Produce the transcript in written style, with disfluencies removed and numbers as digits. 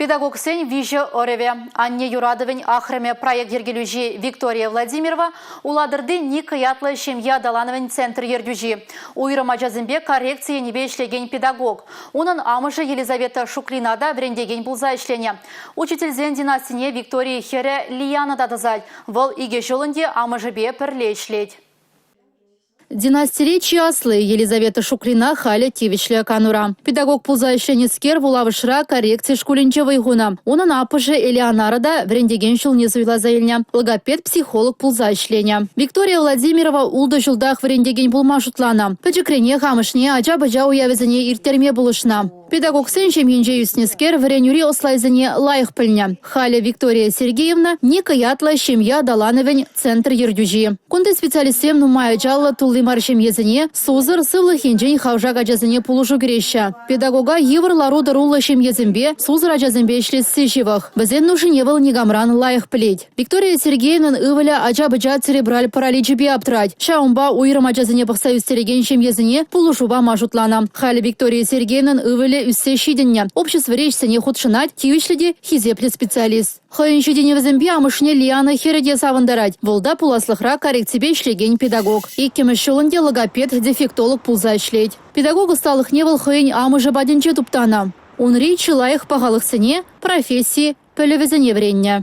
Педагогсен виҫӗ ӑрӑвӗ. Анне юратӑвӗн ахрӑмӗ проект йӗркелӳҫи Виктория Владимирова Улатӑрти Ника ятлӑ ҫемье аталанӑвӗн центр ертӳҫи. Уйрӑм ачасемпе коррекци енӗпе ӗҫлекен педагог. Унӑн амӑшӗ Елизавета Шуклина та вӗрентекен пулса ӗҫленӗ. Учительсен династине Виктория хӗрӗ Лияна та тӑсать. Вӑл икӗ ҫул ӗнтӗ амӑшӗпе пӗрле ӗҫлет. Династире чи асли Елизавета Шуклина халӗ тивӗҫлӗ канура. Педагог пулса ӗҫленӗскер вулавӑшра коррекци шкулӗнче вӑй хунӑ. Унӑн аппӑшӗ Элеонара та вӗрентекен ҫулне суйласа илнӗ, логопед-психолог пулса ӗҫленӗ. Виктория Владимирова ултӑ ҫултах вӗрентекен пулма шутланӑ. Пӗчӗкренех амӑшне ача-пӑча уявӗсене ирттерме пулӑшнӑ. Педагогсен ҫемйинче ӳснӗскер вӗренӳри ӑслайсене лайӑх пӗлнӗ. Халӗ Виктория Сергеевна Ника ятлӑ ҫемье аталанӑвӗн центр ертӳҫи. Кунти специалистсем нумай ачаллӑ тулли мар ҫемьесене, сусӑр, сывлӑх енчен хавшак ачасене пулӑшу кӳреҫҫӗ. Педагога йывӑр лару-тӑруллӑ ҫемьесемпе, сусӑр ачасемпе ӗҫлесси ҫывӑх. Вӗсен нушине вӑл никамран лайӑх пӗлет. Виктория Сергеевнӑн ывӑлӗ ача-пӑча церебраль параличӗпе аптрать. Ҫавӑнпа уйрӑм ачасене пӑхса ӳстерекен ҫемьесене пулӑшу пама шутланӑ. Халӗ Виктория Сергеевнӑн ывӑлӗ ӳссе ҫитӗннӗ, обществӑри ӗҫсене хутшӑнать, тивӗҫлӗ те хисеплӗ специалист. Хӑйӗн ҫитӗнӗвӗсемпе амӑшне Лиана хӗрӗ те савӑнтарать. Вӑл та пуласлӑхра коррекципе ӗҫлекен педагог. Иккӗмӗш ҫул ӗнтӗ логопед, дефектолог пулса ӗҫлет. Педагог ӑсталӑхне вӑл хӑйӗн амӑшӗ патӗнче туптанӑ. Унри чи лайӑх пахалӑхсене, професси пӗлӗвӗсене вӗреннӗ.